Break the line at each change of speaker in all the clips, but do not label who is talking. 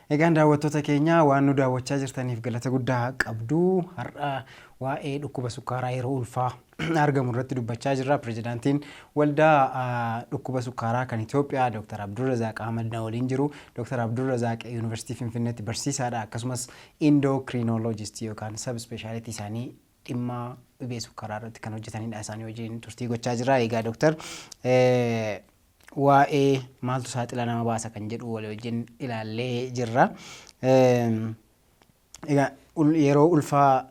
Egaan daawwattoota keenya, waan nu daawwachaa jirtaniif galata guddaa qabdu. Har'a waa'ee dhukkuba sukkaaraa yeroo ulfaa argamu irratti dubbachaa jirra. Pirezidaantiin waldaa dhukkuba sukkaaraa kan Itoophiyaa Dr. Abdulrazaaq Ahmad na waliin jiru. Dr. Abdulrazaaq Yuunivarsiitii Finfinneetti barsiisaadha. Akkasumas endocrinologist yookaan sub speciality isaanii dhimma dhibee sukkaaraa irratti kan hojjetanidha. Isaanii wajjin turtii gochaa jirra. Egaa Dr. waa'ee maaltu saaxila nama baasa kan jedhu walii wajjin ilaallee jirra. Egaa yeroo ulfaa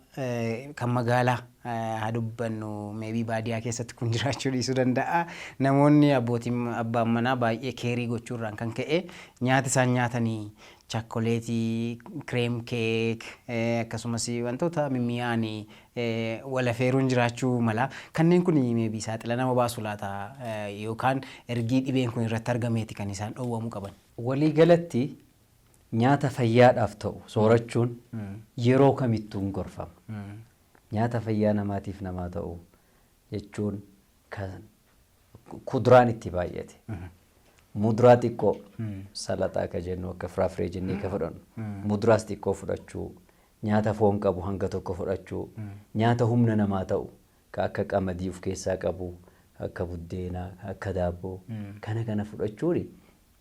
kan magaalaa haa dubbannu, maybe baadiyyaa keessatti kun jiraachuu dhiisuu danda'a. Namoonni abbootiin abbaan manaa baay'ee care gochuurraan kan ka'e nyaata isaan nyaatanii chakkoleetii, cream cake, akkasumas wantoota mimmi'aanii walafeeruun jiraachuu mala. Kanneen kun maybe saaxila nama baasu laata, yookaan ergii dhibeen kun irratti argameeti kan isaan dhoowwamuu qaban?
Waliigalatti nyaata fayyaadhaaf ta'u soorachuun yeroo kamittuu hin gorfama. Nyaata fayyaa namaatiif namaa ta'u jechuun kan kuduraan itti baay'ate. Muduraa xiqqoo, salaxaa ka jennu, akka firaafiree jennee ka fudhannu. Muduraas xiqqoo fudhachuu, nyaata foon qabu hanga tokko fudhachuu, nyaata humna namaa ta'u ka akka qamadii of keessaa qabu, ka akka buddeenaa, ka akka daabboo kana kana fudhachuun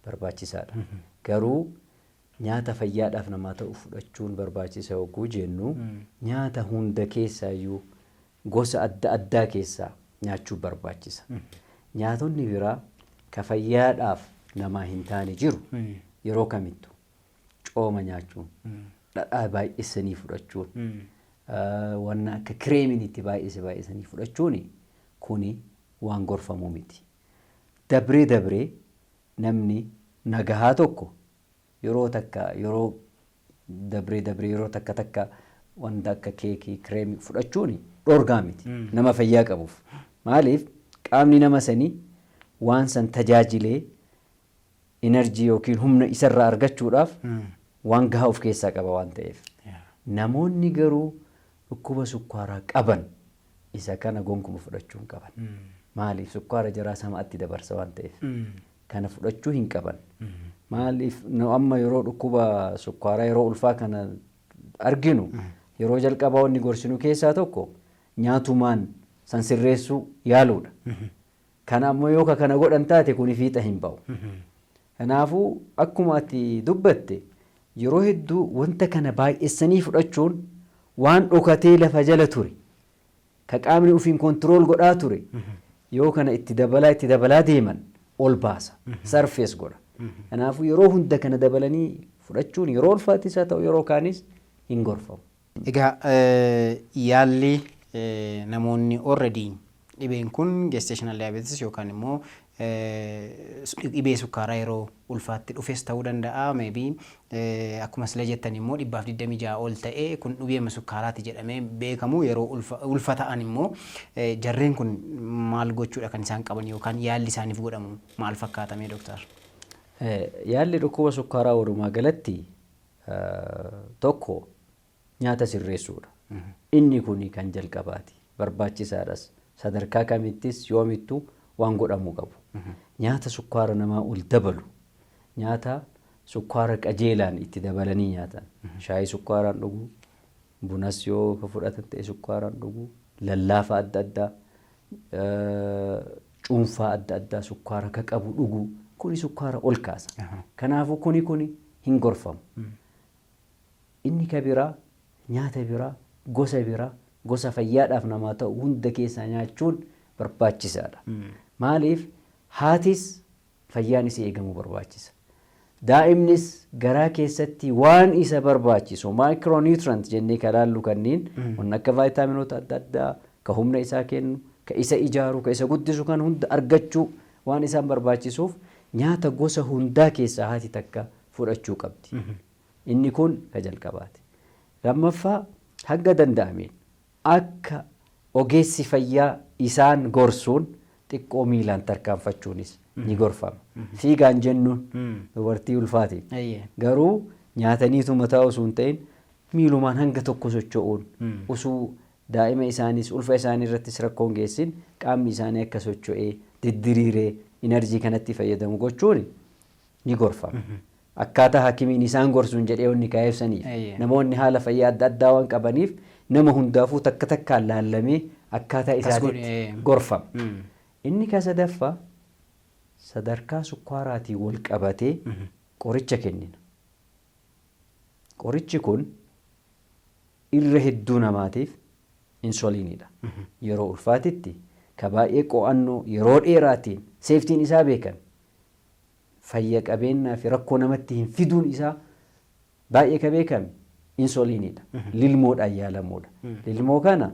barbaachisaadha. Garuu nyaata fayyaadhaaf namaa ta'u fudhachuun barbaachisa yogguu jennu, nyaata hunda keessaayyuu gosa adda addaa keessaa nyaachuu barbaachisa. Nyaatonni biraa ka fayyaadhaaf namaa hin taane jiru yeroo kamittu. Cooma nyaachuun, dhadhaa baay'isanii fudhachuun, wanna akka kireemiin itti baay'ise baay'isanii fudhachuun kuni waan gorfamuu miti. Dabree dabree namni nagahaa tokko yeroo takka, yeroo dabree dabree, yeroo takka takka wanta akka keekii, kireemii fudhachuun dhorgaa miti nama fayyaa qabuuf. Maaliif? Qaamni nama sanii waan san tajaajilee energy yookiin humna isarraa argachuudhaaf waan gahaa of keessaa qaba waan ta'eef. Namoonni garuu dhukkuba sukkaaraa qaban isa kana gonkuma fudhachuu hin qaban. Maaliif? Sukkaara jaraa samaatti dabarsa waan ta'eef. Kana fudhachuu hin qaban. Maaliif? Nu amma yeroo dhukkuba sukkaaraa yeroo ulfaa kana arginu, yeroo jalqabaa wanni gorsinu keessaa tokko nyaatumaan san sirreessuu yaaluudha. Kana ammoo yoo ka kana godhan taate kuni fiixa hin ba'u. Kanaafuu akkuma ati dubbatte, yeroo hedduu wanta kana baay'essanii fudhachuun waan dhokatee lafa jala ture, ka qaamni ofiin control godhaa ture, yoo kana itti dabalaa itti dabalaa deeman ol baasa. Surface godha. Kanaafuu yeroo hunda kana dabalanii fudhachuun yeroo ulfaatis haa ta'u yeroo kaanis hin gorfamu.
Egaa yaalli namoonni already dhibeen kun gestational diabetes yookaan immoo dhibee sukkaaraa yeroo ulfaatti dhufes ta'uu danda'a, maybe akkuma sila jettan immoo 126 ol ta'e, kun dhibee sukkaaraati jedhamee beekamu, yeroo ulfa ta'an immoo jarreen kun maal gochuudha kan isaan qaban, yookaan yaalli isaaniif godhamu maal fakkaatamee, doktar?
Yaalli dhukkuba sukkaaraa walumaa galatti tokko nyaata sirreessuudha. Inni kun kan jalqabaati. Barbaachisaadhas. Sadarkaa kamittis yoomittuu waan godhamuu qabu. Nyaata sukkaara namaa ol dabalu, nyaata sukkaara qajeelaan itti dabalanii nyaatan. Shaayii sukkaaraan dhuguu, bunas yoo ka fudhatan ta'e sukkaaraan dhuguu, lallaafa adda addaa, cuunfaa adda addaa sukkaara ka qabu dhuguu, kuni sukkaara ol kaasa. Kanaafuu kuni hin gorfamu. Inni ka biraa nyaata biraa, gosa biraa, gosa fayyaadhaaf namaa ta'u hunda keessaa nyaachuun barbaachisaadha. Maaliif? Haatis fayyaan isii eegamuu barbaachisa. Daa'imnis garaa keessatti waan isa barbaachisu micronutrient jennee ka laallu kanneen wanna akka vaayitaaminoota adda addaa ka humna isaa kennu, ka isa ijaaru, ka isa guddisu kan hunda argachuu waan isaan barbaachisuuf nyaata gosa hundaa keessaa haati takka fudhachuu qabdi. Inni kun ka jalqabaati. Lammaffaa, hanga danda'ameen akka ogeessi fayyaa isaan gorsuun xiqqoo miilaan tarkaanfachuunis ni gorfama. Fiigaan jennuun dubartii ulfaatiin. Garuu nyaataniituma taa'u osoo hin ta'in miilumaan hanga tokko socho'uun osoo daa'ima isaanis ulfa isaanii irrattis rakkoon geessin qaamni isaanii akka socho'ee diddiriiree Energy kanatti fayyadamu gochuun ni gorfama. Akkaataa hakimiin isaan gorsuun jedhee wanni kaa'eef namoonni haala fayyaa adda addaa waan qabaniif, nama hundaafuu takka takkaan laallamee akkaataa isaatiitti gorfama. Inni ka sadaffaa, sadarkaa sukkaaraatiin wal qabatee qoricha kennina. Qorichi kun irra hedduu namaatiif insuliinidha. Yeroo ulfaatitti ka baay'ee qo'annoo yeroo dheeraatiin safetyn isaa beekame, fayya qabeenyaa fi rakkoo namatti hin fiduun isaa baay'ee ka beekame insuliinidha. Lilmoodhaan yaalamuudha. Lilmoo kana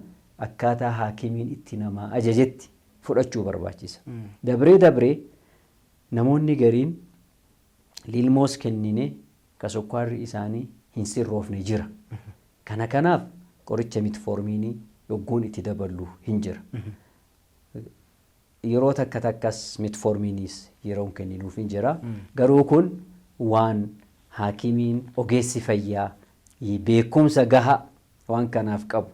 akkaataa haakimiin itti namaa ajajetti fudhachuu barbaachisa. Dabree dabree namoonni gariin lilmoos kennine ka sukkaarri isaanii hin sirroofne jira. Kana kanaaf qoricha metforminii yogguun itti daballu hin jira. Yeroo takka takkas metforminiis yeroon kenninuuf hin jira. Garuu kun waan haakimiin, ogeessi fayyaa beekumsa gahaa waan kanaaf qabu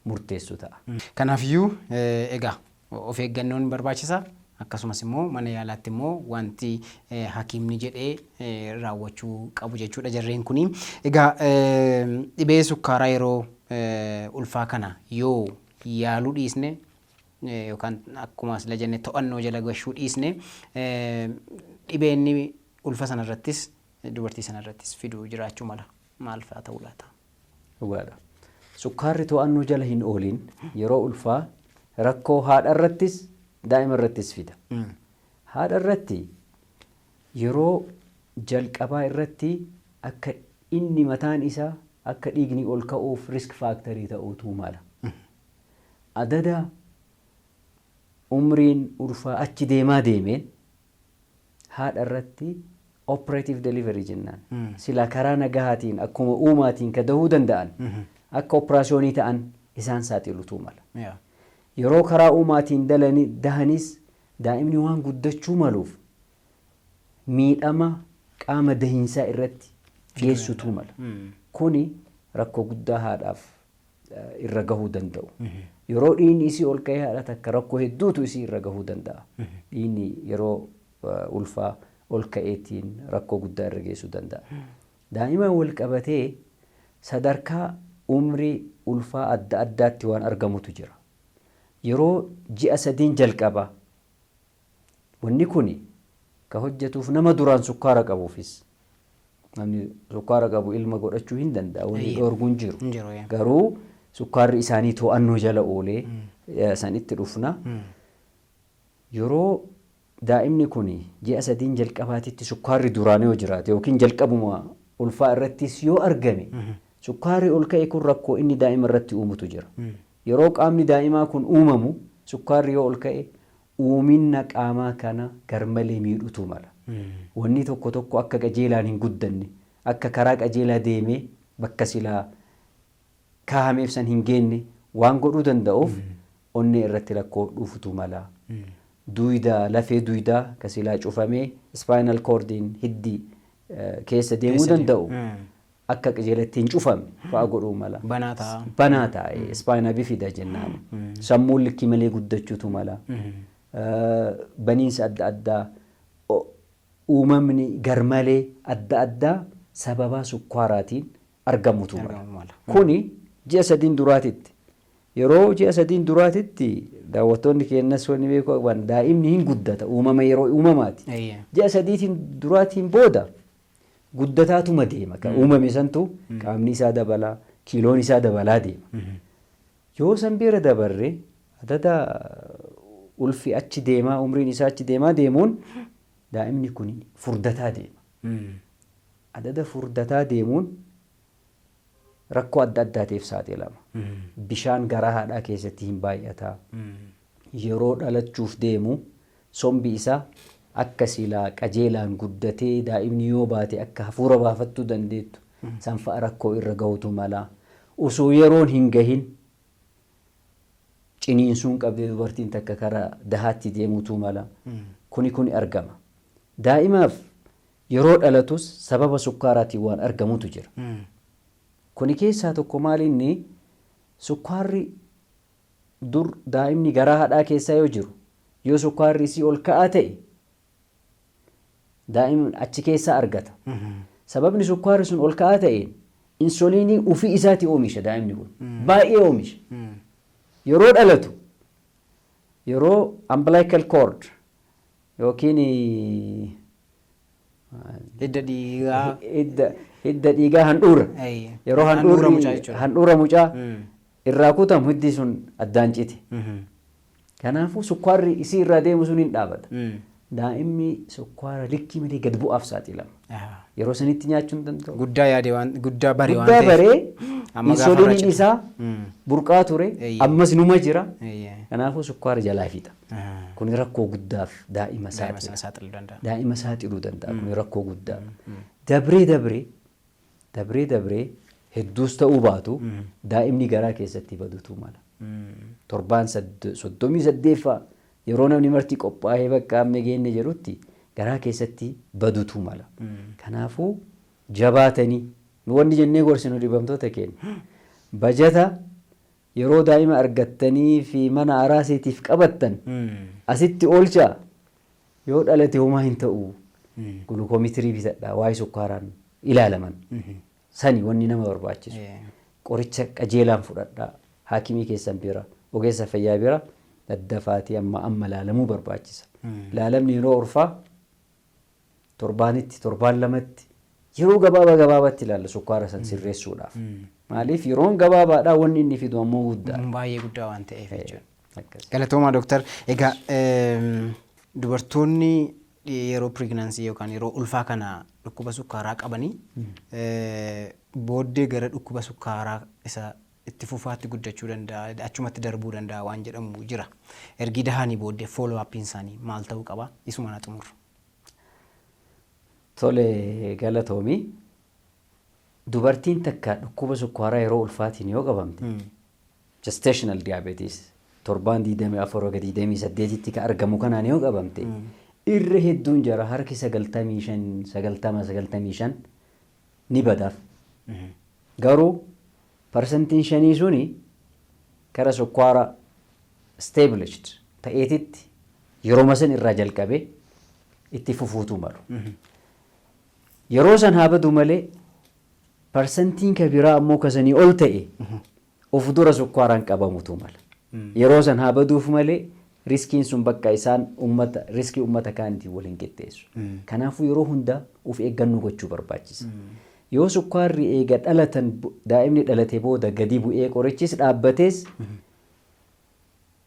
murteessu ta'a.
Kanaafiyyuu egaa of eeggannoon barbaachisa. Akkasumas immoo mana yaalaatti immoo wanti hakiimni jedhee raawwachuu qabu jechuudha jarreen kuni. Egaa dhibee sukkaaraa yeroo ulfaa kana yoo yaaluu dhiisne yookaan akkuma sila jenne to'annoo jala gashuu dhiisne, dhibee inni ulfa sanarrattis dubartii sanarrattis fiduu jiraachuu mala. Maal fa'aa ta'uu laata?
Dhugaadha. Sukkaarri to'annoo jala hin oolin yeroo ulfaa rakkoo haadha irrattis daa'ima irrattis fida. Haadha irratti yeroo jalqabaa irratti akka inni mataan isaa akka dhiigni ol ka'uuf risk factorii ta'uutu mala. Adada umriin ulfaa achi deemaa deemeen haadha irratti operative delivery jennaan. Sila karaa nagahaatiin akkuma uumaatiin ka dahuu danda'an akka operaasyoonii ta'an isaan saaxilutu mala. Yeroo karaa uumaatiin dahanis daa'imni waan guddachuu maluuf miidhama qaama dahiinsaa irratti geessutu mala. Kuni rakkoo guddaa haadhaaf irra gahuu danda'u. Yeroo dhiigni isii ol ka'ee haadha takka rakkoo hedduutu isii irra gahuu danda'a. Dhiigni yeroo ulfaa ol ka'eetiin rakkoo guddaa irra geessuu danda'a. Daa'imaan wal qabatee sadarkaa umrii ulfaa adda addaatti waan argamutu jira. Yeroo ji'a 3n jalqabaa wanni kuni ka hojjetuuf nama duraan sukkaara qabuufis, namni sukkaara qabu ilma godhachuu hin danda'a, wanni dhoorguun jiru. Garuu sukkaarri isaanii to'annoo jala oolee san itti dhufna. Yeroo daa'imni kun ji'a 3n jalqabaatitti sukkaarri duraan yoo jiraate yookiin jalqabuma ulfaa irrattis yoo argame, sukkaarri ol ka'e kun rakkoo inni daa'ima irratti uumutu jira. Yeroo qaamni daa'imaa kun uumamu sukkaarri yoo ol ka'e uuminna qaamaa kana garmalee miidhutu mala. Wanni tokko tokko akka qajeelaan hin guddanne, akka karaa qajeelaa deemee bakka silaa kaahameef san hin geenne waan godhuu danda'uuf onnee irratti rakkoo dhufutu mala. Duuyidaa, lafee duuyidaa ka silaa cufamee spinal cordiin hiddi keessa deemuu danda'u akka qajeelatti hin cufamne fa'a godhuu mala.
Banaa ta'a.
Banaa ta'a, spina bifida jennaan. Sammuun likkii malee guddachuutu mala. Baniinsa adda addaa, uumamni garmalee adda addaa sababaa sukkaaraatiin argamutu mala. Kuni ji'a 3n duraatitti. Yeroo ji'a 3n duraatitti daawwattoonni keenyas wanni beekuu qaban, daa'imni hin guddata, uumama yeroo uumamaati. Ji'a 3tiin duraatiin booda guddataatuma deema. Kan uumame santu qaamni isaa dabalaa, kiiloon isaa dabalaa deema. Yoo san bira dabarre, adada ulfi achi deemaa, umriin isaa achi deemaa deemuun daa'imni kun furdataa deema. Adada furdataa deemuun rakkoo adda addaatiif saaxilama. Bishaan garaa haadhaa keessatti hin baay'ata. Yeroo dhalachuuf deemu sombi isaa akka silaa qajeelaan guddatee daa'imni yoo baate akka hafuura baafattuu dandeettu san fa'a rakkoo irra gahutu mala. Osoo yeroon hin gahin ciniinsuun qabdee dubartiin takka karaa dahaatti deemuutu mala. Kuni kuni argama. Daa'imaaf yeroo dhalatus sababa sukkaaraatiin waan argamutu jira. Kuni keessaa tokko maali? Inni sukkaarri dur daa'imni garaa haadhaa keessaa yoo jiru, yoo sukkaarri isii ol ka'aa ta'e Daa'imni achi keessaa argata. Sababni sukkaarri sun ol ka'aa ta'een insuliinii ofii isaatii oomisha daa'imni kun. Baay'ee oomisha. Yeroo dhalatu, yeroo umbilical cord yookiin
Hidda dhiigaa.
Hidda dhiigaa handhuura. Yeroo
Handhuura mucaa jechuudha.
Handhuura mucaa irraa kutamu, hiddi sun addaan cite. Kanaafuu sukkaarri isii irraa deemu sun hin dhaabata. Daa'imni sukkaara likkii malee gad bu'aaf saaxilama. Yeroo sanitti nyaachuu hin danda'u.
Guddaa yaade waan guddaa bare waan
Guddaa
ta'eef.
baree
Amma gaafa irraa
insuliiniin
citu.
isaa burqaa ture, ammas numa jira. Kanaafuu sukkaara jalaa fixa. Kun rakkoo guddaaf daa'ima
Daa'ima
saaxila.
Sana saaxiluu danda'a.
Daa'ima saaxiluu danda'a. Kun rakkoo guddaa. Dabree dabree dabree dabree hedduus ta'uu baatu, daa'imni garaa keessatti badutu mala. Torbaan 38ffaa, yeroo namni marti qophaa'ee bakka amma geenne jedhutti, garaa keessatti badutu mala. Kanaafuu jabaatanii nu wanni jennee gorsinu dhibamtoota keenya, bajata yeroo daa'ima argattanii fi mana araasiitiif qabattan asitti oolchaa. Yoo dhalate homaa hin ta'u. Glucometerii bitadhaa, waa'ee sukkaaraan ilaalaman. Sani wanni nama barbaachisu. Qoricha qajeelaan fudhadhaa. Haakimii keessan bira, ogeessa fayyaa bira daddafaatii amma amma ilaalamuu barbaachisa. Ilaalamni yeroo ulfaa torbaanitti, torbaan lamatti, yeroo gabaabaa gabaabaatti ilaalla sukkaara san sirreessuudhaaf. Maaliif, yeroon gabaabaadhaa, wanni inni fidu ammoo guddaadha.
Baay'ee guddaa waan ta'eef jechuudha.
Akkas.
Galatoomaa, dooktar. Egaa dubartoonni yeroo pregnancy yookaan yeroo ulfaa kana dhukkuba sukkaaraa qabanii booddee gara dhukkuba sukkaaraa isa itti fufaatti guddachuu danda'a, achumatti darbuu danda'a waan jedhamu jira. Ergi dahanii booddee follow upiin isaanii maal ta'uu qaba? Isuma na xumurra.
Tole, galatoomii. Dubartiin takka dhukkuba sukkaaraa yeroo ulfaatiin yoo qabamte, gestational diabetes torbaan 24 haga 28tti kan argamu kanaan yoo qabamte, irra hedduun jara harki 95, 90, 95 ni badaaf. Garuu parsantiin shanii suni kara sukkaara established ta'eetitti yeroo san irraa jalqabee itti fufuutu malu. Yeroo san haa badu malee, parsantiin ka biraa ammoo kasanii ol ta'e of dura sukkaaraan qabamutu mala. Yeroo san haa baduuf malee, riskiin sun bakka isaan ummata riskii ummata kaanitiin wal hin qixxeessu. Kanaafuu yeroo hunda of eeggannoo gochuu barbaachisa. Yoo sukkaarri eega dhalatan, daa'imni dhalate booda gadi bu'ee, qorichis dhaabbatees,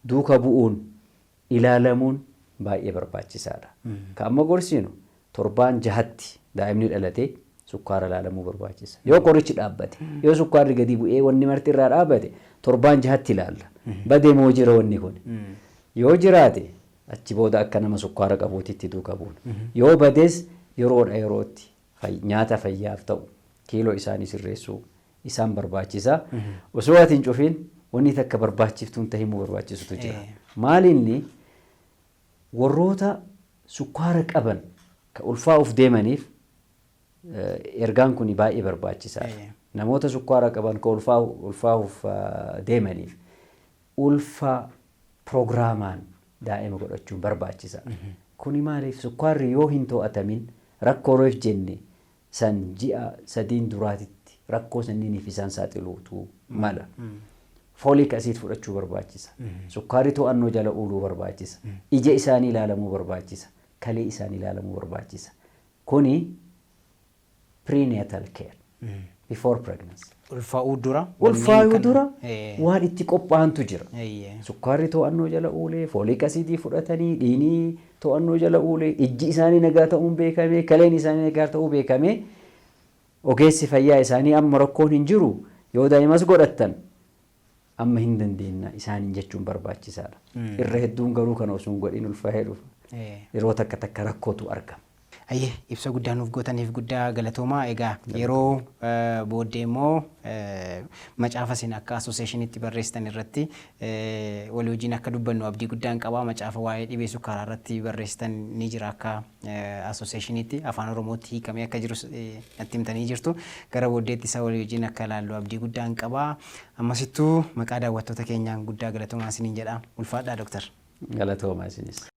duuka bu'uun ilaalamuun baay'ee barbaachisaadha. Ka amma gorsinu, torbaan 6tti daa'imni dhalate sukkaara ilaalamuu barbaachisa. Yoo qorichi dhaabbate, yoo sukkaarri gadi bu'ee wanni marti irraa dhaabbate, torbaan 6tti ilaalla. Badee moo jira wanni kun? Yoo jiraate, achi booda akka nama sukkaara qabuutitti duuka buuna. Yoo badees, yeroodha yerootti nyaata fayyaaf ta'u, kiiloo isaanii sirreessuu isaan barbaachisa. Osoo ati hin cufin, wanni takka barbaachiftuun tahimuu barbaachisutu jira. Maalinni, warroota sukkaara qaban ka ulfaa'uuf deemaniif ergaan kun baay'ee barbaachisaadha. Namoota sukkaara qaban ka ulfaa'uuf deemaniif ulfa pirogiraamaan daa'ima godhachuun barbaachisaadha. Kuni maaliif, sukkaarri yoo hin to'atamin rakkoo reef jenne san ji'a 3n duraatitti rakkoo sanniiniif isaan saaxiluutu mala. Folic acid fudhachuu barbaachisa. Sukkaarri to'annoo jala ooluu barbaachisa. Ija isaanii ilaalamuu barbaachisa. Kalee isaanii ilaalamuu barbaachisa. Kuni prenatal care, before pregnancy.
Ulfaa'uu dura.
Ulfaa'uu dura waan itti qophaa'antu jira. Sukkaarri to'annoo jala oolee, folic acidii fudhatanii, dhiigni to'annoo jala oolee, ijji isaanii nagaa ta'uun beekamee, kaleen isaanii nagaa ta'uu beekamee, ogeessi fayyaa isaanii amma rakkoon hin jiru, yoo daa'imas godhattan amma hin dandeenya isaaniin jechuun barbaachisaadha. Irra hedduun garuu kana osoo hin godhin ulfaa'ee dhufa. Yeroo takka takka rakkootu argama.
Ayyee, ibsa guddaa nuuf gootaniif guddaa galatoomaa. Egaa yeroo booddee immoo macaafa isin akka associationitti barreessitan irratti walii wajjin akka dubbannu abdii guddaan qaba. Macaafa waa'ee dhibee sukkaaraa irratti barreessitan ni jira, akka associationitti afaan Oromootti hiikamee akka jirus natti himtanii jirtu. Gara booddeetti isa walii wajjin akka ilaallu abdii guddaan qaba. Ammasittuu maqaa daawwattoota keenyaan guddaa galatoomaa isiniin jedha. Ulfaadhaa, dooktar.
Galatoomaa isinis.